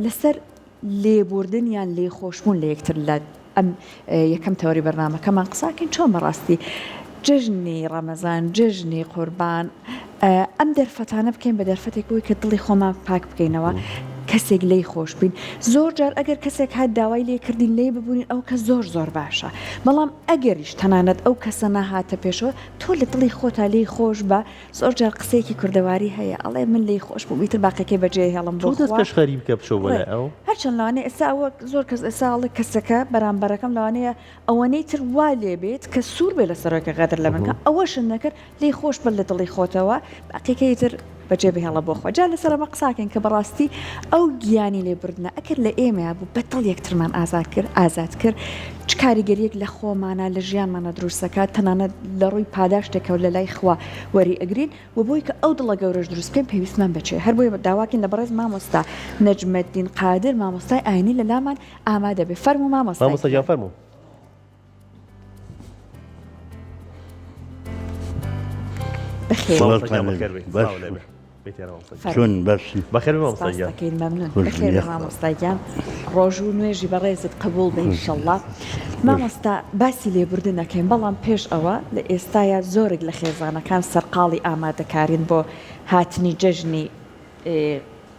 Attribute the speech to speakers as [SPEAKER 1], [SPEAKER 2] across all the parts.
[SPEAKER 1] لەسەر لێبوردن یان لێخۆشبوون لە یەکتر لە ئەم یەکەم تەوەری بەرنامەکەمان قساکەین چۆن بەڕاستی جەژنی ڕەمەزان جەژنی قوربان ئەم دەرفەتانە بکەین بە دەرفەتێک بۆی کە دڵی خۆمان پاک بکەینەوە کەسێک لێی خۆش بین زۆر جار ئەگەر کەسێک هات داوای لێ کردین لێی ببوونین ئەو کە زۆر زۆر باشە بەڵام ئەگەریش تەنانەت ئەو کەسە نەهاتە پێشەوە تۆ لە دڵی خۆتا لێی خۆش بە زۆر جار قسەیەکی کوردەواری هەیە ئەڵێ من لێی خۆش بووم ئیتر باقیەکەی بەجێ هێڵم بۆ
[SPEAKER 2] تۆ دەست
[SPEAKER 1] خوا
[SPEAKER 2] پێشخەری بکە بچۆ بۆ
[SPEAKER 1] ڕێک
[SPEAKER 2] لای ئەو.
[SPEAKER 1] هەرچەند لەوانەیە ئێستا ئەوە زۆر کەس ئێستا ئەڵێ کەسەکە بەرامبەرەکەم لەوانەیە ئەوەنەی تر وا لێ بێت کە سوور بێ لەسەرەوەی کە غەدر لە من کا ئەوەشت نەکرد لێی خۆش بە لە دڵی خۆتەوە باقیەکەی تر بەجێ بهێڵە بۆ خوا جا لەسەر ئەمە قساکەین کە بەڕاستی ئەو گیانی لێبوردنە ئەگەر لە ئێمەیا بوو بە دڵ یەکترمان ئازاد کرد ئازاد کرد چ کاریگەریەک لە خۆمانا لە ژیانمانا دروست دەکات تەنانەت لە ڕووی پاداشتێکەوە لە لای خوا وەری ئەگرین و بۆی کە ئەو دڵە گەورەش دروست بکەین پێویستمان بە چیە هەر بۆیە داواکەین لە بەڕێز مامۆستا نەجمەدین قادر مامۆستای ئاینی لە لامان ئامادە بێ فەرموو مامۆستا
[SPEAKER 2] مامۆستا گیان فەرموو.
[SPEAKER 1] ڕۆژ و نوێژی بەڕێزت قبول بێ ئینشەڵڵا مامۆستا باسی لێبوردن ئەکەین بەڵام پێش ئەوە لە ئێستایا زۆرێک لە خێزانەکان سەرقاڵی ئامادەکارین بۆ هاتنی جەژنی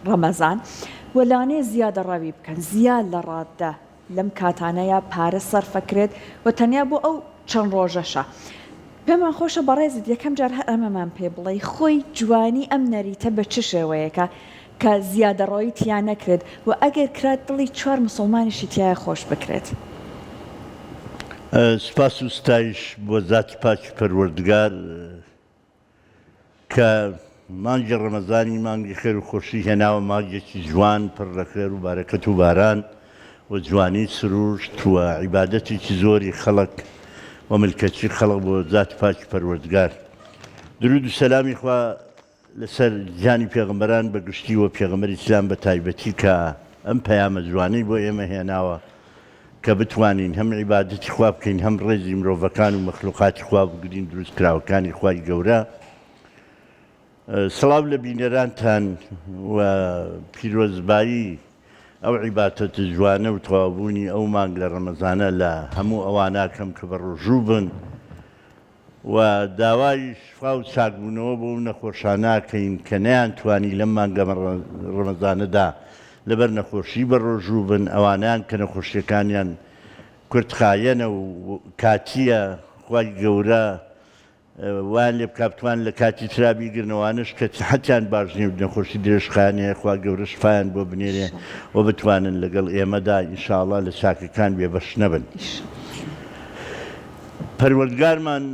[SPEAKER 1] ڕەمەزان و لانێ زیادەڕەوی بکەن زیاد لە ڕاددە لەم کاتانەیا پارە سەرفەکرێت و تەنیا بۆ ئەو چەند ڕۆژەشە. پێمان خۆشە بەڕێزت یەکەم جار هەر ئەمەمان پێ بڵێی خۆی جوانی ئەم نەریتە بە چ شێوەیەکە کە زیادەڕۆیی تیا نەکرێت و ئەگەر کرا دڵی چوار موسوڵمانیشی تیایا خۆش بکرێت.
[SPEAKER 3] سوپاس و ستایش بۆ زاتی پاکی پەروەردگار. کە مانگی ڕەمەزانی مانگی خێر و خۆشی هێناوە، مانگێکی جوان پڕ لە خێر و بارەکەت و باران و جوانی سروشت و عیبادەتێکی زۆری خەڵک و ملکەچی خەڵک بۆ زاتی پاکی پەروەردگار. درود و سەلامی خوا لەسەر گیانی پێغەمبەران بە گشتی و پێغەمبەری ئیسلام بە تایبەتی کە ئەم پەیامە جوانەی بۆ ئێمە هێناوە کە بتوانین هەم عیبادەتی خوا بکەین هەم ڕێزی مرۆڤەکان و مەخلوقاتی خوا بگرین دروستکراوەکانی خوای گەورە. سڵاو لە بینەرانتان و پیرۆزبایی ئەو عیباتەتە جوانە و تەواوبوونی ئەو مانگ لە ڕەمەزانە لە هەموو ئەواناکەم کە بە ڕۆژوو بن. و داوای شفا و چاکبوونەوە بۆ ئەو نەخۆشانە ئەکەین کە نەیانتوانی لەم مانگە ڕەمەزانەدا لەبەر نەخۆشی بەڕۆژوو بن، ئەوانەیان کە نەخۆشیەکانیان کورتخایەنە و کاتییە خوای گەورە وایان لێ بکا بتوانن لە کاتی ترا بیگرن، ئەوانەش کە سحەتیان باش نیە و نەخۆشی درێژخایەن هەیە خوا گەورە شفایان بۆ بنێرێ و بتوانن لەگەڵ ئێمەدا ان شاء اللە لە چاکەکان بێبەش نەبن. پەروەردگارمان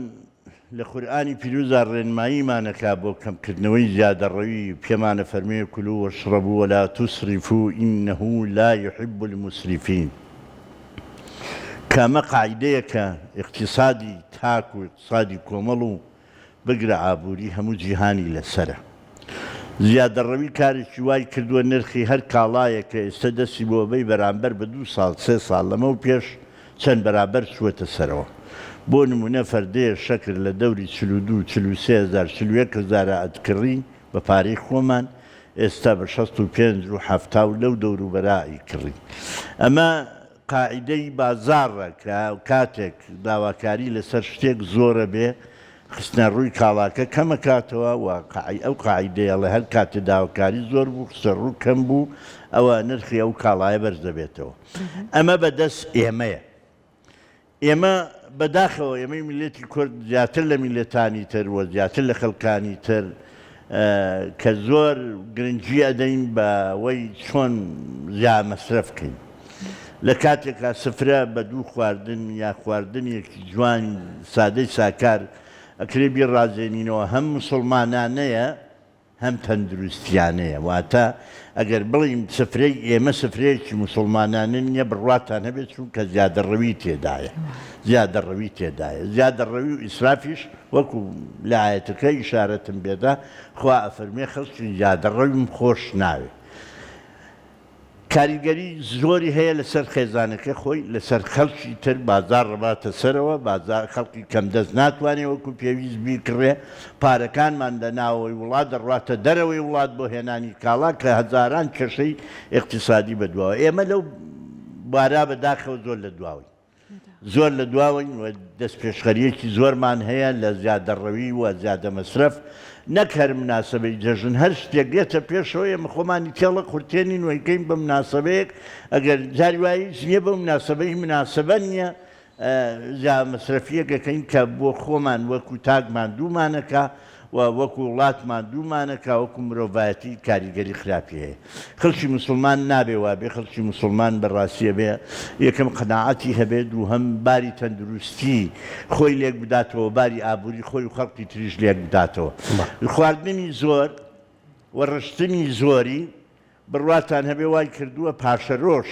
[SPEAKER 3] لە قورئانی پیروزا ڕێنماییمان ئەکا بۆ کەمکردنەوەی زیادەڕەوی، پێمان ئەفەرموێ، کلوا واشربوا ولا تسرفوا انه لا یحب المسرفین، کە ئەمە قاعیدەیەکە ئیقتیسادی تاک و ئیقتیسادی کۆمەڵ و بگرە ئابووری هەموو جیهانی لەسەرە. زیادەڕەوی کارێکی وای کردووە نرخی هەر کاڵایەک کە ئێستە دەستی بۆ ئەبەی بەرامبەر بە دوو ساڵ سێ ساڵ لەمەو پێش چەند بەرابەر چووەتە سەرەوە. بۆ نموونە فەردەیە شەکر لە دەوری 42 43 هەزار 41 هەزارا ئەتکڕی بە پارەی خۆمان ئێستا بە 65 و 70 و لەو دەوروبەرا ئەیکڕی. ئەمە قاعیدەی بازاڕە کە کاتێک داواکاری لەسەر شتێک زۆرە بێ خستنە ڕووی کاڵاکە کەمەکاتەوە و ئەو قاعیدەیە ئەڵێ هەر کاتێ داواکاری زۆر بوو خستە ڕوو کەم بوو ئەوە نرخی ئەو کاڵایە بەرز دەبێتەوە ئەمە بەدەست ئێمەیە ئێمە بەداخەوە ئێمەی میللەتی کورد زیاتر لە میللەتانی تر و زیاتر لە خەڵکانی تر کە زۆر گرنگی ئەدەین بە وەی چۆن زیا مەسرەف کەین لە کاتێکا سفرە بە دوو خواردن یا خواردنێکی جوانی سادەی ساکار ئەکرێ بیڕازێنینەوە هەم موسڵمانانەیە هەم تەندروستیانەیە واتە ئەگەر بڵێین سفرەی ئێمە سفرەیەکی موسڵمانانە نیە بڕواتان هەبێت چونکە زیادەڕەوی تێدایە زیادەڕەوی تێدایە زیادەڕەوی و ئیسرافیش وەکو لە ئایەتەکە ئیشارەتم پێدا خوا ئەفەرموێ خەڵکی زیادەڕەویم خۆش ناوێ. کاریگەری زۆری هەیە لەسەر خێزانەکە خۆی، لەسەر خەڵکی تر، بازاڕ ڕەباتە سەرەوە، بازاڕ خەڵکی کەمدەست ناتوانێ وەکو پێویست بیکڕێ، پارەکانمان لە ناوەوەی وڵات دەڕواتە دەرەوەی وڵات بۆ هێنانی کاڵا کە هەزاران کێشەی ئیقتیسادی بەدواوە، ئێمە لەو بوارە بە داخەوە زۆر لە دواوەین. زۆر لە دواوەین و دەستپێشخەرییەکی زۆرمان هەیە لە زیادەڕەوی و زیادە مەسرەف، نەک هەر مناسەبەی جەژن، هەر شتێک دێتە پێشەوە ئێمە خۆمانی تێڵە قورتێنین و ئەیکەین بە مناسەبەیەک، ئەگەر جاری وایە هیچ نییە بەو مناسەبە هی مناسەبە نییە، زیادە مەسرەفییەک ئەکەین کە بۆ خۆمان وەکو تاک ماندوومان ئەکا و وەکو وڵات ماندوومان ئەکا، وەکو مرۆڤایەتی کاریگەری خراپی هەیە. خەڵکی موسڵمان نابێ وابێ، خەڵکی موسڵمان بە ڕاستی ئەبێ یەکەم قەناعەتی هەبێ، دووهەم باری تەندروستی خۆی لێک بداتەوە، باری ئابووری خۆی و خەڵکی تریش لێک بداتەوە. خواردنی زۆر و ڕشتنی زۆری بڕواتان هەبێ وای کردووە پاشەرۆژ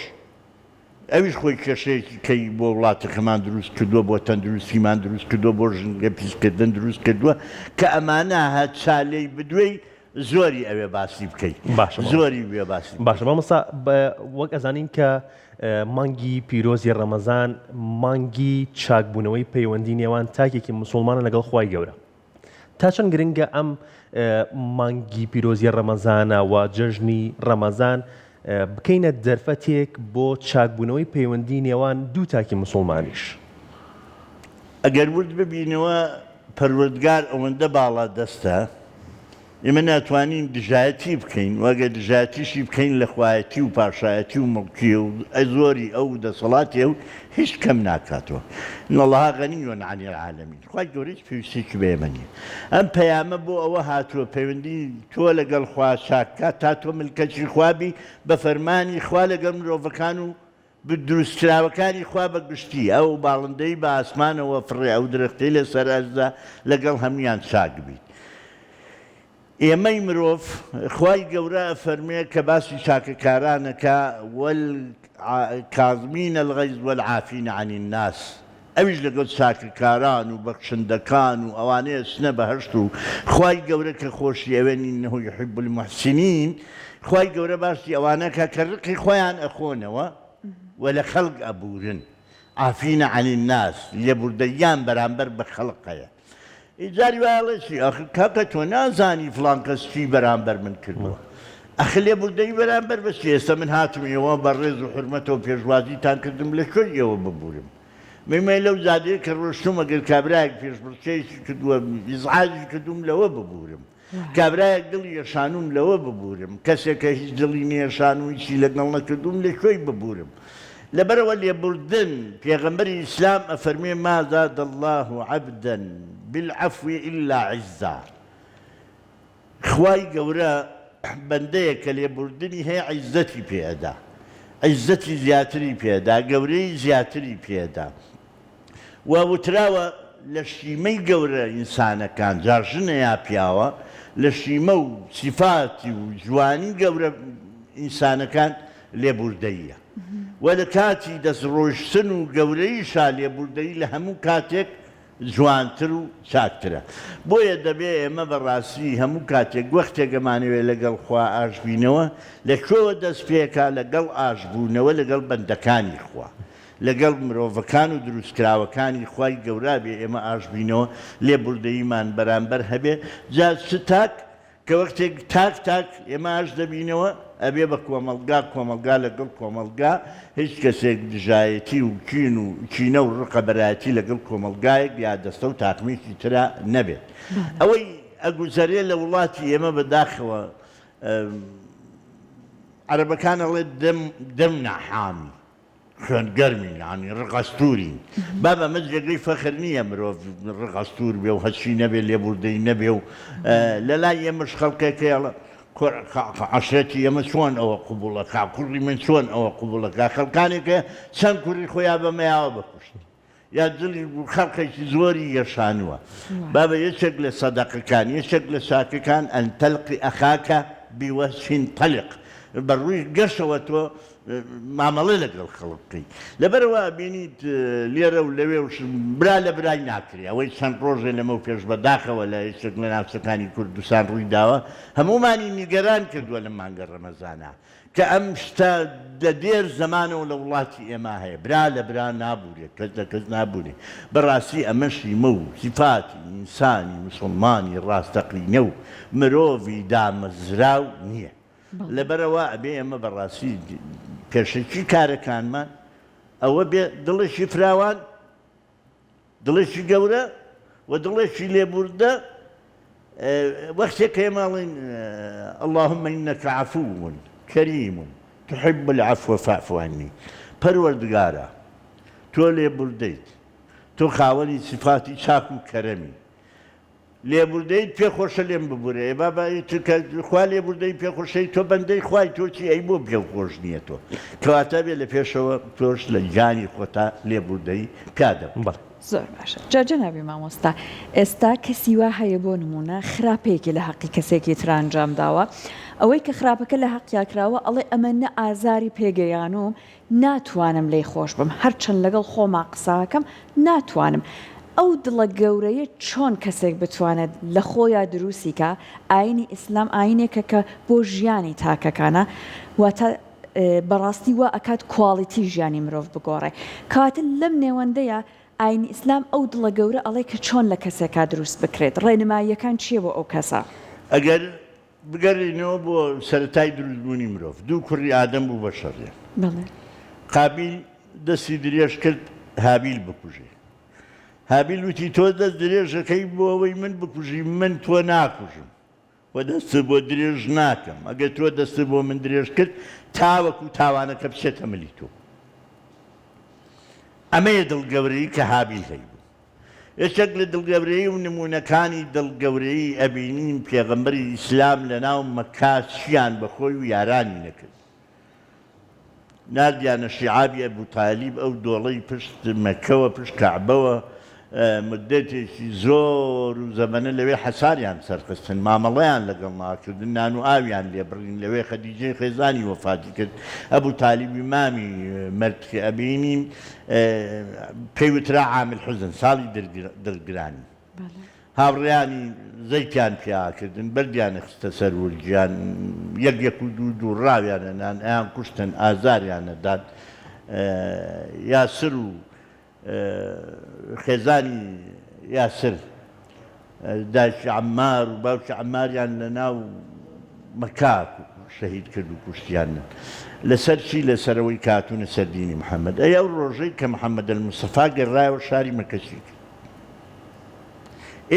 [SPEAKER 3] ئەویش خۆی کێشەیەکی کەی بۆ وڵاتەکەمان دروست کردووە، بۆ تەندروستیمان دروست کردووە، بۆ ژینگە پیسکردن دروست کردووە کە ئەمانە هەتا لێی بدوێی زۆری ئەوێ باسی بکەی
[SPEAKER 2] باشە مامۆستا.
[SPEAKER 3] زۆری وێ باسی بکەی.
[SPEAKER 2] باشە مامۆستا وەک ئەزانین کە مانگی پیرۆزی ڕەمەزان مانگی چاکبوونەوەی پەیوەندی نێوان تاکێکی مسوڵمانە لەگەڵ خوای گەورە تا چەند گرنگە ئەم مانگی پیرۆزی ڕەمەزانە و جەژنی ڕەمەزان بکەینە دەرفەتێک بۆ چاکبوونەوەی پەیوەندی نێوان دوو تاکی مسوڵمانیش؟
[SPEAKER 3] ئەگەر ورد ببینەوە پەروەردگار ئەوەندە باڵا دەستە ئێمە ناتوانین دژایەتی بکەین و ئەگەر دژایەتیشی بکەین لە خوایەتی و پاشایەتی و موڵکی و زۆری ئەو و دەسەڵاتی ئەو هیچ کەم ناکاتەوە ان اللە غنی عن العالمین خوای گەورە هیچ پێویستیەکی بە ئێمە نیە ئەم پەیامە بۆ ئەوە هاتووە پەیوەندی تۆ لەگەڵ خوا چاک بکات تا تۆ ملکەچی خوا بی بە فەرمانی خوا لەگەڵ مرۆڤەکان و دروستکراوەکانی خوا بە گشتی، ئەو باڵندەی بە ئاسمانەوە فڕێ، ئەو درەختەی لە سەر ئەرزە، لەگەڵ هەموویان چاک بیت. ئێمەی مرۆڤ، خوای گەورە ئەفەرموێ کە باسی چاکەکاران ئەکا، والکاظمین الغیظ والعافین عن الناس، ئەویش لەگەڵ چاکەکاران و بەخشندەکان و ئەوانەی ئەچنە بەهەشت و خوای گەورە کە خۆشی ئەوێن انه یحب المحسنین خوای گەورە باسی ئەوانە ئەکا کە ڕقی خۆیان ئەخۆنەوە و لە خەڵک ئەبورن عافین عن الناس لێبوردەییان بەرامبەر بە خەڵک هەیە ئی جاری وایە ئەڵێ چی ئەخ کاکە تۆ نازانی فڵان کەس چی بەرامبەر من کردووە ئەخ لێبوردەیی بەرامبەر بە چی ئێستا من هاتم ئێوە بە ڕێز و حورمەتەوە پێشوازیتان کردم لە کوێی ئێوە ببورم مەی لەو جادەیە کە ڕۆشتوم ئەگەر کابرایەک پێشبڕکێیەکی کردووە ئیزعاجی کردووم لەوە ببورم کابرایەک دڵی یەشانوم لەوە ببورم کەسێک کە هیچ دڵی نەیەشان و هیچی لەگەڵ نەکردووم لە کوێی ببورم لەبەرئەوە لێبوردن پێغەمبەری ئیسلام ئەفەرموێ ما زاد اللە عبدا بالعفو الا عزا خوای گەورە بەندەیەک کە لێبوردنی هەیە عیزەتی پێ ئەدا عیزەتی زیاتری پێ ئەدا گەورەی زیاتری پێ ئەدا وە وتراوە لە شیمەی گەورە ئینسانەکان جا ژنە یا پیاوە لە شیمە و سیفاتی و جوانی گەورە ئینسانەکان لێبوردەییە وە لە کاتی دەست ڕۆیشتن و گەورەیشا لێبوردەیی لە هەموو کاتێک جوانتر و چاکترە. بۆیە دەبێ ئێمە بە ڕاستی هەموو کاتێک وەختێک ئەمانەوێ لەگەڵ خوا ئاش بینەوە، لە کوێوە دەست پێکا؟ لەگەڵ ئاش بوونەوە لەگەڵ بەندەکانی خوا، لەگەڵ مرۆڤەکان و دروستکراوەکانی خوای گەورە بێ ئێمە ئاش بینەوە، لێبوردەییمان بەرامبەر هەبێ، جا چ تاک کە وەختێک تاک تاک ئێمە ئاش دەبینەوە ئەبێ بە کۆمەڵگا، کۆمەڵگا لەگەڵ کۆمەڵگا، هیچ کەسێک دژایەتی و کین و کینە و ڕقەبەرایەتی لەگەڵ کۆمەڵگایەک یا دەستە و تاقمێکی ترا نەبێت. ئەوەی ئەگوزەرێ لە وڵاتی ئێمە بە داخەوە عەرەبەکان ئەڵێ دەم دەم ناحامی. خوێن گەرمین یانی ڕق ئەستوورین. بابە ئەمە جێگەی فەخر نییە مرۆڤ ڕق ئەستوور بێ و هەرچی نەبێ لێبوردەی نەبێ و لە لای ئێمەش خەڵکێک هەیە ئەڵێ عەشرەتی ئێمە چۆن ئەوە قبووڵ ئەکا کوڕی من چۆن ئەوە قبووڵ ئەکا خەڵکانێک هەیە چەند کوڕی خۆیان بە مەیاوە بەکوشت. یا دڵی خەڵکێکی زۆری یەشانووە. بابە یەکێک لە سەدەقەکان، یەکێک لە چاکەکان ان تلقی اخاک بوجه طلق بە ڕووی گەشەوە تۆ مامەڵە لەگەڵ خەڵک بکەی. لەبەرئەوە ئەبینیت لێرە و لەوێ و برا لە برای ناکرێ. ئەوەی چەند ڕۆژێ لەمەو پێش بە داخەوە لە یەکێک لە ناوچەکانی کوردستان ڕووی داوە هەموومانی نیگەران کردووە لەم مانگە ڕەمەزانە. کە ئەم شتە لە دێر زەمانەوە لە وڵاتی ئێمە هەیە، برا لە برا نابورێ، کەس لە کەس نابورێ، بەڕاستی ئەمە شیمە و سیفاتی ئینسانی موسڵمانی ڕاستەقینە و مرۆڤی دامەزراو نییە. لەبەرئەوە ئەبێ ئێمە بەڕاستی پێشەکی کارەکانمان ئەوە بێ دڵێکی فراوان، دڵێکی گەورە و دڵێکی لێبوردە، وەختێک کە ئێمە ئەڵێین اللهم انک عفو کریم تحب العفو فاعف عنی، پەروەردگارا تۆ لێبوردەیت، تۆ خاوەنی سیفاتی چاک و کەرەمی، لێبوردەیت پێ خۆشە لێم ببورە ئێ بابە ئیتر کە خوا لێبوردەی پێ خۆشەی تۆ بەندەی خوای تۆ چی ئەی بۆ پێ خۆش نییە تۆ کەواتە بێ لە پێشەوە تۆش لە گیانی خۆتا لێبوردەی پیادە بکە.
[SPEAKER 2] بەڵێ.
[SPEAKER 1] زۆر باشە جا جەنابی مامۆستا ئێستا کەسی وا هەیە بۆ نمونە خراپەیەکی لە هەقی کەسێکی ترا ئەنجام داوە ئەوەی کە خراپەکە لە هەقیا کراوە ئەڵێ ئەمە نە ئازاری پێگەیانوم ناتوانم لێی خۆش بم هەرچەند لەگەڵ خۆما قسەکەم ناتوانم ئەو دڵە گەورەیە چۆن کەسێک بتوانێت لە خۆیا دروستی کا ئاینی ئیسلام ئاینێکە کە بۆ ژیانی تاکەکانە واتە بەڕاستی وا ئەکات کواڵیتی ژیانی مرۆڤ بگۆڕێ کەواتە لەم نێوەندەیا ئاینی ئیسلام ئەو دڵە گەورە ئەڵێ کە چۆن لە کەسێکا دروست بکرێت ڕێنماییەکان چیە بۆ ئەو کەسە؟
[SPEAKER 3] ئەگەر بگەرێینەوە بۆ سەرەتای دروستبوونی مرۆڤ، دوو کوڕی ئادەم بوو بە شەڕیان.
[SPEAKER 1] بەڵێ.
[SPEAKER 3] قابیل دەستی درێژ کرد هابیل بکوژێ. هابیل وتی تۆ دەست درێژەکەی بۆ ئەوەی من بکوژی، من تۆ ناکوژم و دەستت بۆ درێژ ناکەم. ئەگەر تۆ دەستت بۆ من درێژ کرد تاوەکو تاوانەکە بچێتە ملی تۆ. ئەمەیە دڵگەورەیی کە هابیل هەیبوو. یەکێک لە دڵگەورەیی و نموونەکانی دڵگەورەیی ئەبینین پێغەمبەری ئیسلام لەناو مەککە چیان بە خۆی و یارانی نەکرد. ناردیانە شیعابی ئەبو تالیب ئەو دۆڵەی پشت مەککەوە پشت کەعبەوە موددەتێکی زۆر و زەمەنە لەوێ حەساریان سەرخستن مامەڵەیان لەگەڵ ناکردن نان و ئاویان لێ بڕین لەوێ خەدیجەی خێزانی وەفاتی کرد ئەبو تالیبی مامی مرد کە ئەبینین پێی وترا عام الحزن ساڵی دڵگرانی هاوڕێیانی زەیتیان پیا کردن بەردیان خستە سەر ورگیان یەک یەک و دوو دوو ڕاویان ئەنان ئەیان کوشتن ئازاریان ئەدان یاسر و خێزانی یاسر دایکی عەمار و باوکی عەماریان لە ناو مەکە شەهید کرد و کوشتیان لەسەر چی لەسەر ئەوەی کە هاتوونە سەر دینی محەمەد ئەی ئەو ڕۆژەی کە محەمەد المستەفا گەڕایەوە شاری مەکە چی کرد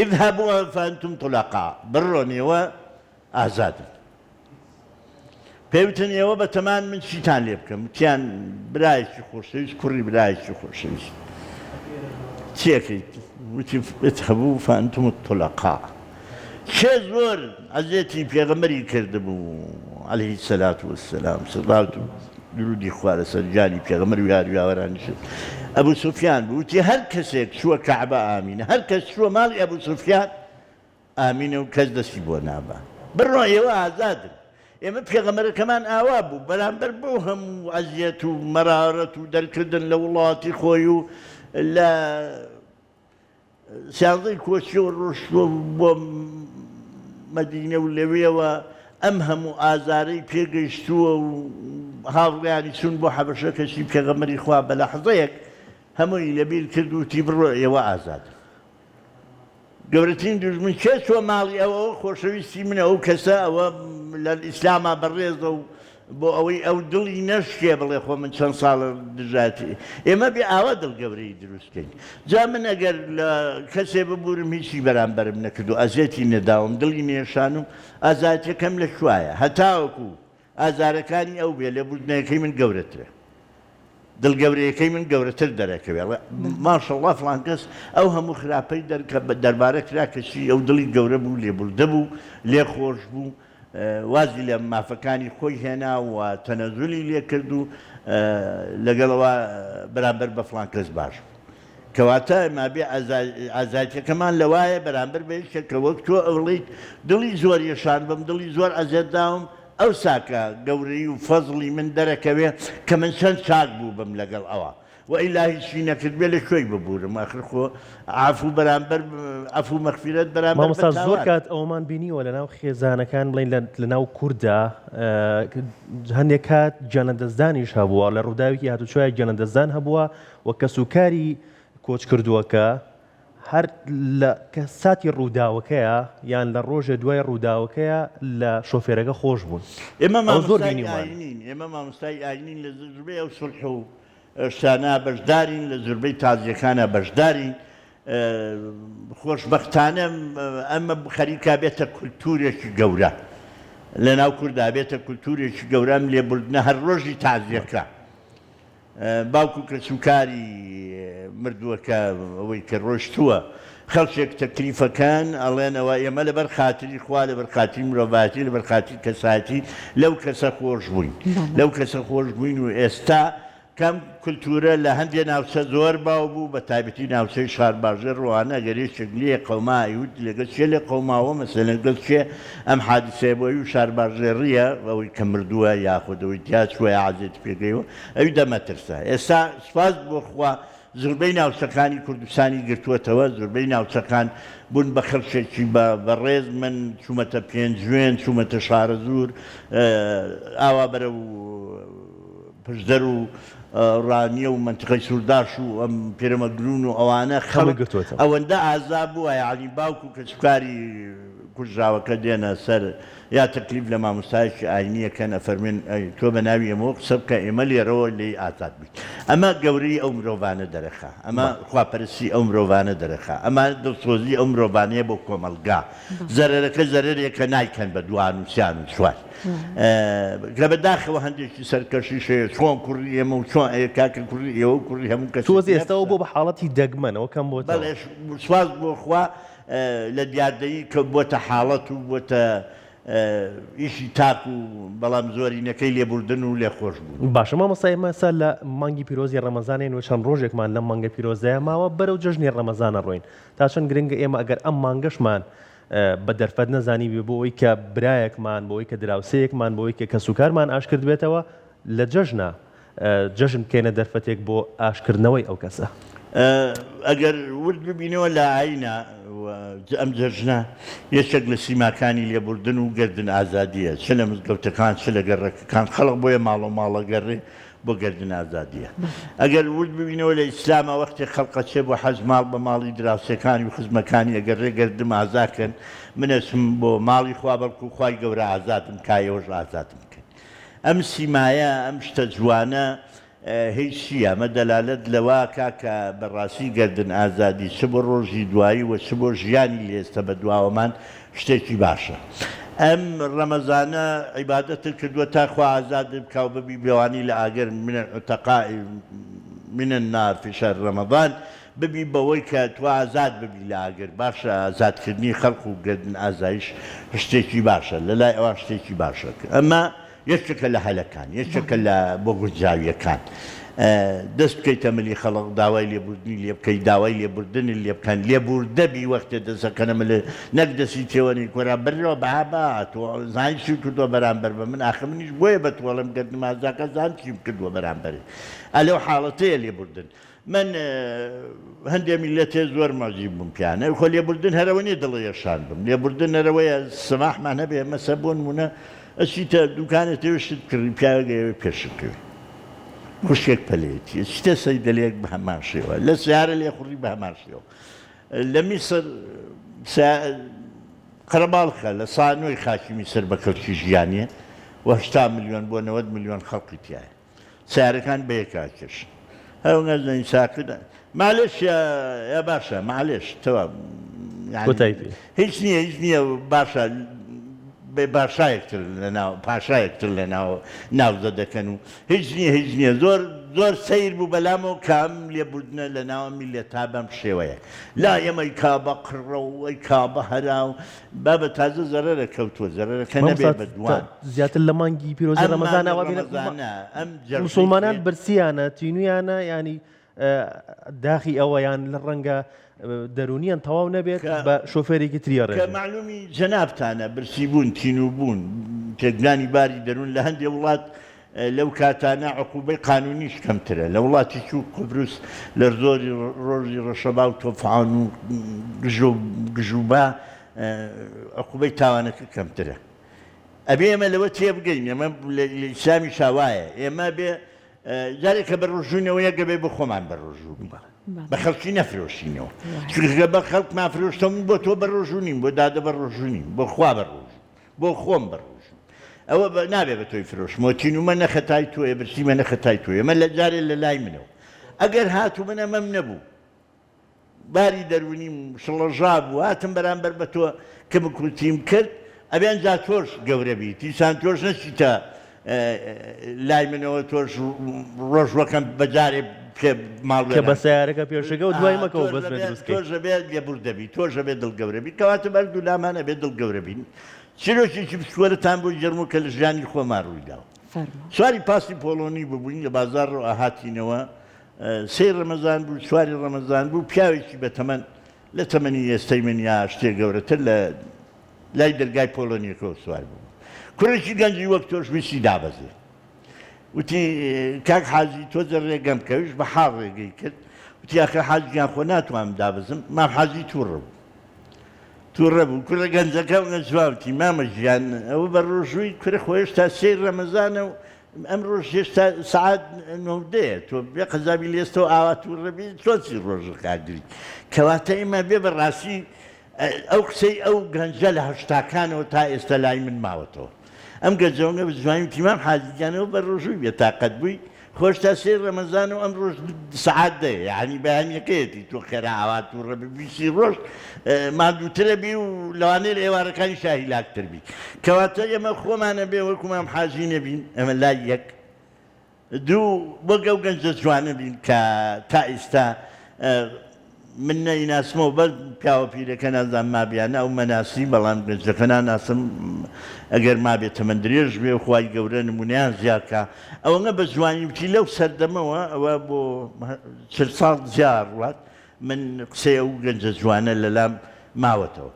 [SPEAKER 3] اذهبوا فانتم طلقاء بڕۆن ئێوە ئازادن پێی وتن ئێوە بەتەمان من چیتان لێ بکەم؟ وتیان برایەکی خۆشەویست کوڕی برایەکی خۆشەویست چیەکەیت؟ وتی اذهبوا فانتم الطلقاء کێ زۆر عەزێتی پێغەمبەری کردبوو علیه الصلاة والسلام سڵاوت و درودی خوا لەسەر گیانی پێغەمبەر و یار و یاوەرانیشی ئەبو سوفیان بوو وتی هەر کەسێک چووە کەعبە ئامینە هەر کەس چووە ماڵی ئەبو سوفیان ئامینە و کەس دەستی بۆ نابا. بڕۆ ئێوە ئازادن. ئێمە پێغەمبەرەکەمان ئاوا بوو بەرامبەر بەو هەموو ئەزیەت و مەرارەت و دەرکردن لە وڵاتی خۆی و لە سیانزەی کۆچیەوە ڕۆشتووە بۆ مەدینە و لەوێوە ئەم هەموو ئازارەی پێگەیشتووە و هاوڕێیانی چوون بۆ حەبەشە کەچی پێغەمبەری خوا بە لەحزەیەک هەمووی لەبیر کرد وتی بڕۆ ئێوە ئازادن. گەورەترین دوژمن کێ چوە ماڵی ئەو ئەوە خۆشەویستی منە ئەو کەسە ئەوە لە ئیسلاما بەڕێزە و بۆ ئەوەی ئەو دڵی نەشکێ بڵێ خۆ من چەند ساڵە دژایەتی ئێمە بێ ئاوا دڵ گەورەی دروست کەین جا من ئەگەر لە کەسێ ببورم هیچی بەرامبەرم نەکردو ئەزێتی نەداوم دڵی نێشانوم ئازایەتیەکەم لە کوایە هەتاوەکو ئازارەکانی ئەو بێ لێبوردنەکەی من گەورەترە دڵ گەورەیەکەی من گەورەتر دەرەکەوێ ئەڵێ ماشەڵڵا فڵان کەس ئەو هەموو خراپەی دەرکە دەربارە کرا کەچی ئەو دڵی گەورە بوو لێبوردە بوو لێ خۆش بوو وازی لە مافەکانی خۆی هێنا و تەنەزولی لێ کرد و لەگەڵەوە بەرامبەر بە فڵان کەس باش بوو کەواتە مابێ ئازایتیەکەمان لەوایە بەرامبەر بە یەکێک کە وەک تۆ ئەوڵیت دڵی زۆر یەشاندم دڵی زۆر ئەزیەت داوم ئەوساکە گەورەی و فەزڵی من دەرەکەوێ کە من چەند چاک بووبم لەگەڵ ئەوا. وئیلا هیچی نەکردبێ لە کوێی ببورم ئاخر خۆ عەفو بەرامبەر عەفو مەغفیرەت بەرامبەر بە
[SPEAKER 2] مامۆستا زۆر
[SPEAKER 3] تاوانە.
[SPEAKER 2] کات ئەوەمان بینیوە لەناو خێزانەکان بڵێین لەناو کوردا هەندێک کات گیانلەدەستدانیش هەبووە لە ڕووداوێکی هاتوچۆیا گیانلەدەستدان هەبووە و کەسوکاری کۆچکردووەکە هەر لە کە ساتی ڕووداوەکەیا یان لە ڕۆژێ دوای ڕووداوەکەیا لە شۆفێرەکە خۆش بوون.
[SPEAKER 3] ئێمە
[SPEAKER 2] ئەوە زۆر
[SPEAKER 3] مامۆستای
[SPEAKER 2] بینیومانە.
[SPEAKER 3] ئاینین، ئێمە مامۆستای ئاینین لە زوربەی ئەو سوڵح و شتانە بەشدارین، لە زوربەی تازیەکانا بەشدارین، خۆشبەختانە ئەمە خەریکە بێتە کولتوورێکی گەورە لە ناو کوردا، بێتە کولتوورێکی گەورە ئەم لێبوردنە هەر ڕۆژی تازیەکە. باوک و کەسوکاری مردووەکە ئەوەی کە ڕۆشتووە خەڵکێک تەکلیفەکەن ئەڵێن ئەوە ئێمە لەبەر خاتری خوا لەبەر خاتری مرۆڤایەتی لەبەر خاتری کەسایەتی لەو کەسە خۆش بووین لەو کەسە خۆش بووین و ئێستا کەم کولتورە لە هەندێ ناوچە زۆر باو بوو بە تایبەتی ناوچەی شارباژێڕ وانە گەر یەکێک لێ قەوما ئەیوت لەگەڵ کێ لێ قەوماوە مەسەلەن گەڵ کێ ئەم حادیسەیە بۆ ئەوی شارباژێڕیە ئەوەی کە مردووە یاخود ئەوەی تیا چووە یا عەزێتی پێگەیوە ئەوی دەمەترسە. ئێستا سوپاس بۆ خوا زوربەی ناوچەکانی کوردستانی گرتووەتەوە، زوربەی ناوچەکان بوون بە خەڵکێکی بە بەڕێز، من چوومەتە پێنجوێن، چوومەتە شارەزوور، ئاوا بەرەو پشدەر و ڕانیە و مەنتیقەی سورداش و ئەم پیرەمەگرون و ئەوانە
[SPEAKER 2] خەڵک
[SPEAKER 3] خەڵک
[SPEAKER 2] گرتووەتەوە.
[SPEAKER 3] ئەوەندە ئازا بووە یەعنی باوک و کەسوکاری کوژراوەکە دێنە سەر یا تەکلیف لە مامۆستایەکی ئاینی ئەکەن ئەفەرموێن ئەی تۆ بە ناوی ئێمەوە قسە بکە ئێمە لێرەوە لێی ئازاد بووین ئەمە گەورەی ئەو مرۆڤانە دەرەخا ئەمە خواپەرستی ئەو مرۆڤانە دەرەخا ئەمە دڵسۆزی ئەو مرۆڤانەیە بۆ کۆمەڵگا زەرەرەکە زەرەرێکە نایکەن بە دوان و سیان و چوار کە بە داخەوە هەندێکی سەرکەشیش هەیە چۆن کوڕی ئێمە و چۆن ئەیە کاکە کوڕی ئێوە و کوڕی هەموو کەسێک
[SPEAKER 2] تۆز ئێستا
[SPEAKER 3] نەفسە
[SPEAKER 2] بۆ بە حاڵەتی دەگمەنەوە کەم بۆتەوە.
[SPEAKER 3] بەڵێ سوپاس بۆ خوا لە دیاردەیی کە بۆتە حاڵەت و بۆتە ئیشی تاک و بەڵام زۆرینەکەی لێبوردن و لێخۆشبوون.
[SPEAKER 2] باشە مامۆستا ئێمە ئێستا لە مانگی پیرۆزی ڕەمەزانین و چەند ڕۆژێکمان لەم مانگە پیرۆزەیە ماوە بەرەو جەژنی ڕەمەزان ئەڕۆین تا چەند گرنگە ئێمە ئەگەر ئەم مانگەشمان بە دەرفەت نەزانیبێ بۆ ئەوەی کە برایەکمان بۆ ئەوەی کە دراوسێیەکمان بۆ ئەوەی کە کەسوکارمان ئاشکردبێتەوە لە جەژنا جەژن بکەینە دەرفەتێک بۆ ئاشکردنەوەی ئەو کەسە.
[SPEAKER 3] ئەگەر ورد ببینەوە لە ئاینا ئەم جەژنە یەکێک لە سیماکانی لێبوردن و گەردن ئازادییە، چ لە مزگەوتەکان چ لە گەڕەکەکان خەڵک بۆیە ماڵە ماڵە گەڕێ بۆ گەردن ئازادییە. ئەگەر ورد ببینەوە لە ئیسلاما وەختێ خەڵک ئەچێ بۆ حەج ماڵ بە ماڵی دراوسێکانی و خزمەکانی ئەگەڕێ گەردم ئازا کەن من ئەچم بۆ ماڵی خوا بەڵکو خوای گەورە ئازادم کا ئێوەش ئازادم کەن. ئەم سیمایە، ئەم شتە جوانە هی چییە؟ ئەمە دەلالەت لەوە ئەکا کە بە ڕاستی گەردن ئازادی چ بۆ ڕۆژی دوایی و چ بۆ ژیانی لە ئێستە بە دواوەمان شتێکی باشە. ئەم ڕەمەزانە عیبادەتت کردووە تا خوا ئازادت بکا و ببی بەوانی لە ئاگر من العتقاء من النار فی شهر رمضان ببی بەوەی کە تۆ ئازاد ببی لە ئاگر باشە ئازادکردنی خەڵک و گەردن ئازایش شتێکی باشە لەلای ئەوان شتێکی باشە ئەمە یەکێکە لە هەلەکان یەکێکە لە بۆ گونجاویەکان دەست بکەیتە ملی خەڵک داوای لێبوردنی لێ بکەی داوای لێبوردنت لێ بکەن لێبوردە بی وەختێ دەسەکەنە ملت نەک دەسی تێوەنی کۆرا برۆ بابا تۆ زانی چی کردوە بەرامبەر بە من ئاخر منیش بۆیە بە تۆڵم گەردنم ئازاکە زان چیم کردوە بەرامبەرت ئەلەو حاڵەتەیە لێبوردن من هەندێ میللەتێ زۆر مەعجیب بووم پێیان ئەی خۆ لێبوردن هەر ئەوە نیە دڵ یەشان بم لێبوردن هەر ئەوەیە سەماحمان هەبێ مەسە بۆ نمونە ئەچیتە دوکانێ تەوێ شت بکڕی پیاوێک ئەیەوێ پێشت بکەوێ خوشکێک پەلێتی ئەچیتە سەیدەلەیەک بە هەمان شێوە لە سیارە لێخوڕی بە هەمان شێوە لە میسر قەرەباڵخە لە سانۆی خاکی میسر بە کەڵکی ژیانیە و 80 ملیۆن بۆ 90 ملیۆن خەڵکی تایە سەیارەکان بەیەک ئاکێشن هەر نازانین ساکت معلش یا یا باشە معلش تەواو یعنی
[SPEAKER 2] کۆتایی پێ.
[SPEAKER 3] هیچ نییە هیچ نییە باشە بێ باشایەکتر لە ناو پاشایەکتر لە ناو ناوزە دەکەن و هیچ نییە هیچ نییە زۆر زۆر سەیر بوو بەلامەوە کە ئەم لێبوردنە لە ناو ئەم میللەتا بەم شێوەیە لا ئێمە ئەی کا بە قڕە و ئەی کا بە هەرا و بابە تازە زەرەرە کەوتووە زەرەرەکە نەبێ
[SPEAKER 2] مامۆستا
[SPEAKER 3] بە دوان.
[SPEAKER 2] زیاتر لە مانگی پیرۆزی
[SPEAKER 3] ئەم
[SPEAKER 2] ڕەمەزانە
[SPEAKER 3] مانگی
[SPEAKER 2] وا بینە
[SPEAKER 3] ڕەمەزانە ئەم جەژنەی
[SPEAKER 2] موسڵمانان
[SPEAKER 3] پێ.
[SPEAKER 2] برسیانە تینویانە یانی داخی ئەوە یان لە ڕەنگە دەرونیان تەواو نەبێت
[SPEAKER 3] کە
[SPEAKER 2] بە شۆفێرێکی تری
[SPEAKER 3] کە
[SPEAKER 2] ڕێژێ.
[SPEAKER 3] مەعلومی جەنابتانە برسیبوون تینووبوون تێکدانی باری دەروون لە هەندێ وڵات. لەو کاتانە عقوبەی قانونیش کەمترە لە وڵاتی چوو قوبرس لە زۆری ڕۆژی ڕەشەبا و تۆفان و گژوبا عقوبەی تاوانەکە کەمترە. ئەبێ ئێمە لەوە تێبگەین ئێمە لە ئیسلامیشا وایە ئێمە بێ جارێک کە بەڕۆژووینەوە یەک ئەبێ بۆ خۆمان بەڕۆژوو بین بە خەڵکی نەفرۆشینەوە چونکە بە خەڵکمان فرۆشتەوە من بۆ تۆ بەڕۆژوو نیم بۆ دادە بەڕۆژوو نیم بۆ خوا بەڕۆژوو بۆ خۆم بەڕۆژوو ئەوە نابێ بە تۆی فرۆشمەوە تینومە نەخەتای تۆیە برسیمە نەخەتای تۆیە ئەمە لە جارێ لە لای منەوە ئەگەر هاتوو من ئەمەم نەبوو باری دەروونیم شڵەژا بوو، هاتم بەرامبەر بە تۆ کمکوتیم کرد، ئەبێ ئەنجا تۆش گەورە بی، دیسان تۆش نەچیتە لای منەوە تۆش ڕۆژوەکەم بە جارێ پێ ماڵ
[SPEAKER 2] کە بە سەیارەکە پێشەکەوت دوای مەکەوە بەزمێ دروست کەی.
[SPEAKER 3] تۆش ئەبێ لێبوردە بی، تۆش ئەبێ دڵ گەورە بی، کەواتە هەردوو لامان ئەبێ دڵ گەورە بین. چیرۆکێکی بچکۆلەتان بۆ گێڕمەوە کە لە ژیانی خۆمان ڕووی داوە. سواری پاسی پۆڵۆنی ببووین لە بازاڕەوە ئەهاتینەوە، سێی ڕەمەزان بوو، چواری ڕەمەزان بوو، پیاوێکی بە تەمەن، لە تەمەنی ئێستەی من یا شتێ گەورەتر لە لای دەرگای پۆڵۆنییەکەوە سوار بوو. کوڕێکی گەنجی وەک تۆش ویستی دابەزێ. وتی، کاک حاجی تۆزێ ڕێگەم بکە. ئەویش بە حاڵ ڕێگەی کرد. وتی، ئاخر حاجی گیان خۆ ناتوانم دابەزم. مام حاجی تووڕە بوو. تووڕە بوو. کوڕە گەنجەکە ئەونە جواب وتی، مامە گیان ئەوە بە ڕۆژووی کورە خۆ هێشتا سێی ڕەمەزانە و ئەمڕۆش هێشتا سەعات نۆودەیە تۆ بێ قەزابی لێستەوە ئاوا تووڕە بی چۆن سی ڕۆژ کاگری کەواتە ئێمە بێ بەڕاستی ئەو قسەی ئەو گەنجە لە هەشتاکانەوە تا ئێستا لای من ماوەتەوە ئەم گەنجەوەنگە بە جوانی وتی مام حاجی گیانەوە بە ڕۆژووی بێتاقەت بووی خۆش تا سێی ڕەمەزان و ئەمڕۆش سەعات دەیە یانی بەیانیەکەیەتی تۆ خێرا ئاوا تووڕە ببی سی ڕۆژ ماندووترە بی و لەوانەیە لە ئێوارەکانیشا هیلاکتر بی کەواتە ئێمە خۆمانە بێ وەکو مام حاجی نەبین ئەمە لای یەک دوو وەک ئەو گەنجە جوانە بین کە تا ئیستا من نەیناسمەوە بەس پیاوە پیرەکە نازانم مابێ یان نا ئەو مەناسی بەڵام گەنجەکە ناناسم ئەگەر مابێ تەمەن درێژ بێ خوای گەورە نمونەیان زیاد کا ئەوەنە بە جوانی وتی لەو سەردەمەوە ئەوە بۆ 40 ساڵ زیاد ڕوات من قسەی ئەو گەنجە جوانە لەلام ماوەتەوە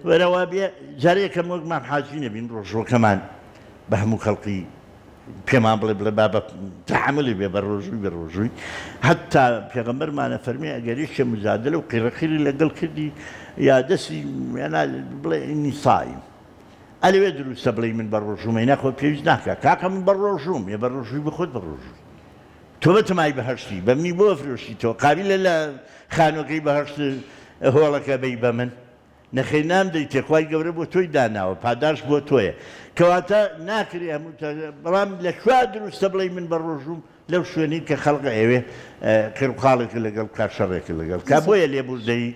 [SPEAKER 3] وەرەوە بێ جارێکەم وەک مام حاجی نەبین ڕۆژوەکەمان بە هەموو خەڵقی پێمان بڵێ بڵێ با بە تەحەمولی بێ بە ڕۆژووی بە ڕۆژووی هەتا پێغەمبەرمان ئەفەرمێ ئەگەر یەکێ مجادلە و قیڕەقیڕی لەگەڵ کردی یا دەستی یانا بڵێ ئینی صائم ئەلەوێ دروستە بڵێی من بە ڕۆژوومە نا خۆ پێویست ناکا کاکە من بە ڕۆژووم ێ بە ڕۆژووی بە خۆت بە ڕۆژووی تۆ بە تەمای بەهەشتی بە منی بۆ ئەفرۆشیتەوە قابیلە لە خانوەکەی بەهەشت هۆڵەکە بەی بە من نەخێر نامدەیتێ خوای گەورە بۆ تۆی داناوە پاداشت بۆ تۆیە کەواتە ناکرێ هەموو بەڵام لە کوێ دروستە بڵێی من بەڕۆژووم لەو شوێنەی کە خەڵک ئەیەوێ قیڕوقاڵێکت لەگەڵ بکات شەڕێکت لەگەڵ بکات بۆیە لێبوردەیی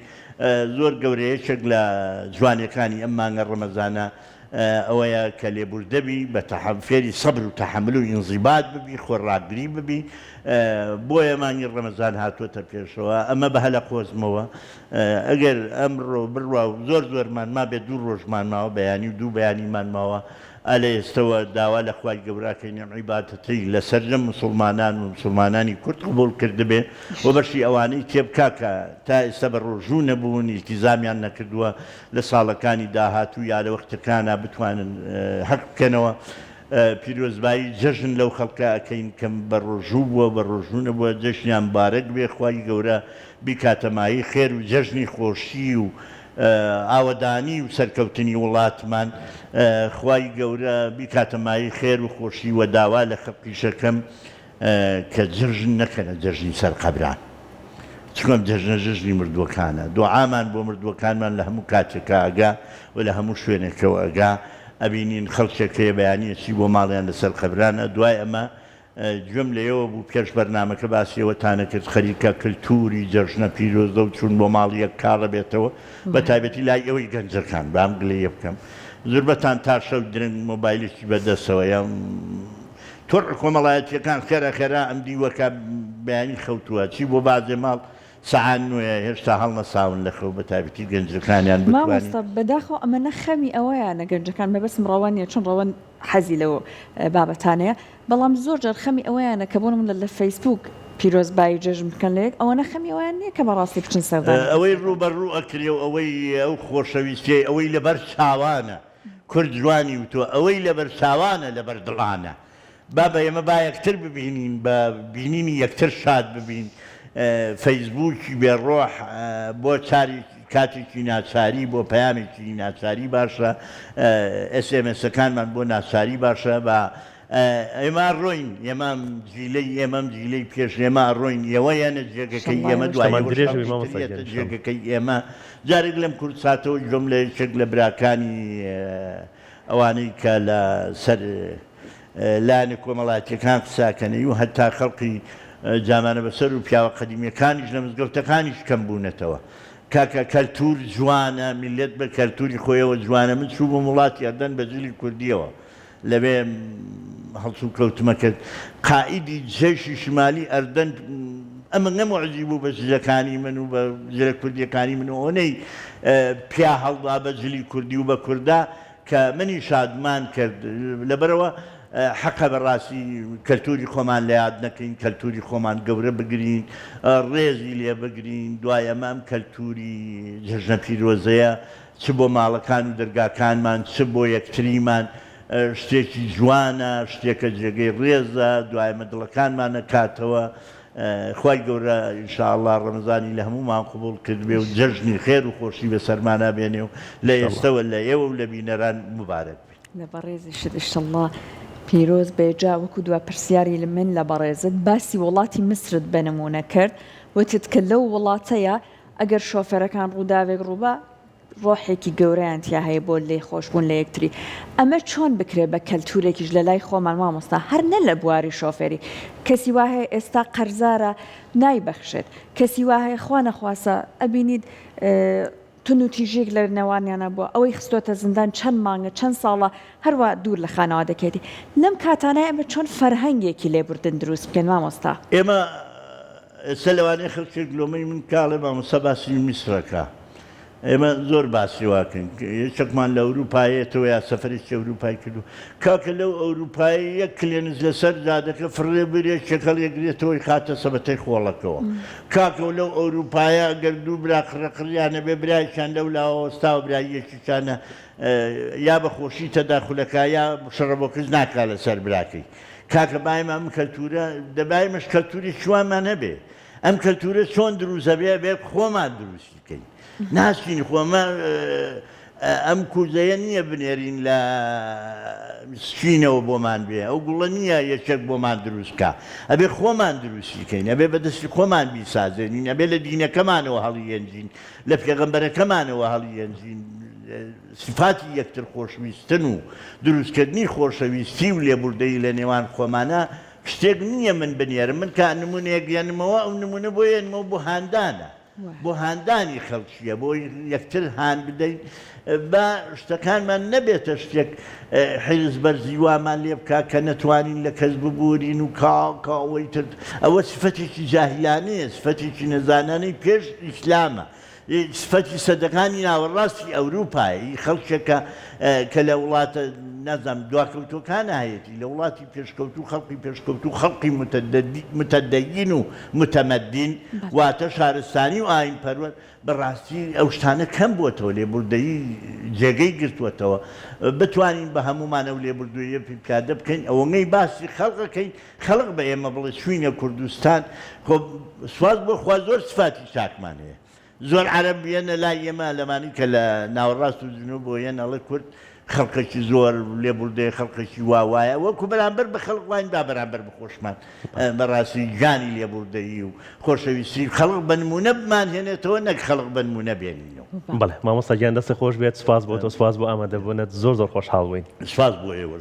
[SPEAKER 3] زۆر گەورەیە یەکێک لە جوانیەکانی ئەم مانگە ڕەمەزانە ئەوەیە کە لێبوردە بی بە فێری سەبر و تەحەمول و ئینزیبات ببی خۆڕاگری ببی بۆیە مانگی ڕەمەزان هاتووەتە پێشەوە ئەمە بە هەلە قۆزمەوە ئەگەر ئەمڕۆ بڕوا و زۆر زۆرمان مابێت دوو ڕۆژمان ماوە بەیانی و دوو بەیانیمان ماوە ئا لە ئێستەوە داوا لە خوای گەورە کەین ئەم عیبادەتەی لە سەرجەم موسوڵمانان و موسوڵمانانی کورد قبوڵ کردبێ و بەشی ئەوانەی تێبکا کە تا ئێستا بە ڕۆژوو نەبوون ئیلتیزامیان نەکردووە لە ساڵەکانی داهاتوو یا لە وەختەکانا بتوانن هەق بکەنەوە پیرۆزبایی جەژن لەو خەڵکە ئەکەین کە بە ڕۆژوو بووە بە ڕۆژوو نەبووە جەژنیان مبارەک بێ خوای گەورە بیکاتە مایەی خێر و جەژنی خۆشی و ئاوەدانی و سەرکەوتنی وڵاتمان خوای گەورە بیکاتە مایەی خێر و خۆشی وە داوا لە خەڵکیش ئەکەم کە جەژن نەکەنە جەژنی سەر قەبران چونکە ئەم جەژنە جەژنی مردووەکانە دوعامان بۆ مردووەکانمان لە هەموو کاتێکا ئەگا و لە هەموو شوێنێکەوە ئەگا ئەبینین خەڵکێک هەیە بەیانی ئەچی بۆ ماڵیان لەسەر قەبرانە دوای ئەمە گوێم لێیەوە بوو پێش بەرنامەکە باسی ئەوەتانە کرد خەریکە کلتوری جەژنە پیرۆزە و چوون بۆ ماڵی یەک کاڵە بێتەوە بە تایبەتی لای ئێوەی گەنجەکان با ئەم گلەییە بکەم زوربەتان تا شەو درەنگ مۆبایلێکی بە دەستەوە یان تۆڕە کۆمەڵایەتیەکان خێرا خێرا ئەم دیوە کە بەیانی خەوتووە چی بۆ بازێ ماڵ سەعات نۆیە هێشتا هەڵنەساون لە خەو بەتایبەتی گەنجەکانیان بتوانین.
[SPEAKER 1] مامۆستا بەداخەوە ئەمە نە خەمی ئەوەیانە گەنجەکان مەبەستم ڕەوەند نیە چون ڕەوەند حەزی لەو بابەتانەیە بەڵام زۆر جار خەمی ئەوەیانە کە بۆ نمونە لە فەیسبووک پیرۆزبایی جەژن بکەن لە یەک ئەوەنە خەمی ئەوەیان نیە کە بەڕاستی بچن سەردانی
[SPEAKER 3] ئەوەی
[SPEAKER 1] کەسەکە.
[SPEAKER 3] ڕووبەڕوو ئەکرێ و ئەوەی ئەو خۆشەویستیەی ئەوەی لەبەر چاوانە کورد جوانی وتوە ئەوەی لەبەر چاوانە لەبەر دڵانە. بابە ئێمە با یەکتر ببینین بە بینینی یەکتر شاد ببین فەیسبووکی بێ ڕۆح بۆ چارێکی کاتێکی ناچاری بۆ پەیامێکی ناچاری باشە ئێس ئێم ئێسەکانمان بۆ ناچاری باشە با ئێمە ڕۆین ئێمە جیلەی ئێمەم جیلەی پێش ئێمە ڕۆین ئێوە یەنە جێگەکەی ئێمە دوای جێگەکەی ئێمە جارێک لەم کوردساتەوە گوێم لە یەکێک لە براکانی ئەوانەی کە لە سەر لایەنە کۆمەڵایەتیەکان قسەکەنی و هەتا خەڵقی جامانە بەسەر و پیاوە قەدیمیەکانیش لە مزگەوتەکانیش کەم بوونەتەوە. کاکە کەلتور جوانە میللەت بە کەلتوری خۆیەوە جوانە من چووبووم وڵاتی ئەردەن بە جلی کوردیەوە لەوێ هەڵسوکەوتمە کرد قائیدی جەیشی شمالی ئەردەن ئەمە نە موعجیب بوو بە جلەکانی من و بە جلە کوردیەکانی من و ئەوەنەی پیا هەڵدا بە جلی کوردی و بە کوردا کە منی شادمان کرد لەبەرئەوە حەقە بەڕاستی کەلتوری خۆمان لە یاد نەکەین کەلتوری خۆمان گەورە بگرین ڕێزی لێ بگرین دوای ئەمە ئەم کەلتوری جەژنە پیرۆزەیە چ بۆ ماڵەکان و دەرگاکانمان چ بۆ یەکتریمان شتێکی جوانە شتێکە جێگەی ڕێزە دوای ئەمە دڵەکانمان ئەکاتەوە خوای گەورە ان شاء اللە ڕەمەزانی لە هەموومان قبوڵ کردبێ و جەژنی خێر و خۆشی بەسەرمانا بێنێ و لە ئێستەوە لە ئێوە و لە بینەران موبارەک بێ.
[SPEAKER 1] لە بەڕێزیشت ئیشەڵڵا پیرۆز بێ جا وەکو دوا پرسیاری من لە بەڕێزت باسی وڵاتی میسرت بە نموونە کرد وتت کە لەو وڵاتەیا ئەگەر شۆفێرەکان ڕووداوێک ڕووبا ڕۆحێکی گەورەیان تیا هەیە بۆ لێ خۆشبوون لە یەکتری ئەمە چۆن بکرێ بە کەلتورێکیش لە لای خۆمان مامۆستا هەر نە لە بواری شۆفێری کەسی وا هەیە ئێستا قەرزارە نایبەخشێت کەسی وا هەیە خوا نەخواسە ئەبینیت توندوتیژیەک لە نێوانیانە بووە ئەوەی خستۆتە زیندان چەند مانگە چەند ساڵە هەروا دوور لە خانەوادەکەیەتی لەم کاتانە ئێمە چۆن فەرهەنگێکی لێبوردن دروست بکەین مامۆستا؟
[SPEAKER 3] ئێمە ئێستا لەوانەیە خەڵکێک لۆمەی من بکا ئەڵێ مامۆستا باسی میسرەکا ئێمە زۆر باسی واکەین یەکێکمان لە ئەوروپا یەتەوە یا سەفەرێکی ئەوروپای کردو کاکە لەو ئەوروپای یەک کلێنز لەسەر جادەکە فڕێ برێ چێکەڵ یەکگرێتەوەی خاتە سەبەتەی خۆڵەکەوە کاکە و لەو ئەوروپایە گەر دوو برا قڕەقڕیان هەبێ برایەکیان لەو لاوە وەستاوە برای یەکێکیانە یا بە خۆشی تەداخولەکا یا شەڕە بۆ کچ ناکا لەسەر براکەی کاکە با ئێمە ئەم کەلتورە دەبا ئێمەش کەلتورێکی وامان هەبێ ئەم کەلتورە چۆن دروست ئەبێ ئەبێ خۆمان دروستی بکەین ناچین خۆ ئەمە ئەم کوزەیە نییە بنێرین لە سچینەوە بۆمان بێ ئەو گوڵە نییە یەکێک بۆمان دروست بکا ئەبێ خۆمان دروستی کەین ئەبێ بەدەستی خۆمان بیسازێنین ئەبێ لە دینەکەمانەوە هەڵیێنجین لە پێغەمبەرەکەمانەوە هەڵیێنجین سیفاتی یەکتر خۆشویستن و دروستکردنی خۆشەویستی و لێبوردەیی لە نێوان خۆمانا شتێک نییە من بنێرم من کە نمونەیەک یەنمەوە ئەو نمونە بۆ یەنمەوە بۆ هاندانە بۆ هاندانی خەڵکیە بۆ یەکتر هان بدەین با شتەکانمان نەبێتە شتێک حیرس بەرزی وامان لێ بکا کە نەتوانین لە کەس ببورین و کاکە ئەوەی تر ئەوە سفەتێکی جاهیلانەیە سفەتێکی نەزانانەی پێش ئیسلامە سفەتی سەدەکانی ناوەڕاستی ئەوروپایە ئی خەڵکێکە کە لە وڵاتە نازانم دواکەوتووەکانا هەیەتی لە وڵاتی پێشکەوتوو خەڵقی پێشکەوتوو خەڵقی متدین و متمدن واتە شارستانی و ئاین پەروەر بەڕاستی ئەو شتانە کەم بووەتەوە لێبوردەیی جێگەی گرتووەتەوە بتوانین بە هەموومان ئەو لێبوردوویە پیادە بکەین ئەوەنەی باسی خەڵق ئەکەین خەڵق بە ئێمە بڵێ چوینە کوردستان خۆ سوپاس بۆ خوا زۆر سفاتی چاکمان هەیە زۆر عەرەب یەنە لای ئێمە لەمانی کە لە ناوەڕاست و جنوبەوە یەن ئەڵێ کورد خەڵکێکی زۆر لێبوردەیە خەڵکێکی وا وایە وەکو بەرامبەر بە خەڵک واین با بەرامبەر بە خۆشمان بەڕاستی گیانی لێبوردەیی و خۆشەویستی خەڵک بە نمونە بمانهێنێتەوە نەک خەڵک بە نمونە بێنینەوە.
[SPEAKER 2] بەڵێ مامۆستا گیان دەستت خۆش بێت سوپاس بۆ تۆ سوپاس بۆ ئامادەبوونت زۆر زۆر خۆشحاڵ بووین.
[SPEAKER 3] سوپاس بۆ ئێوەش.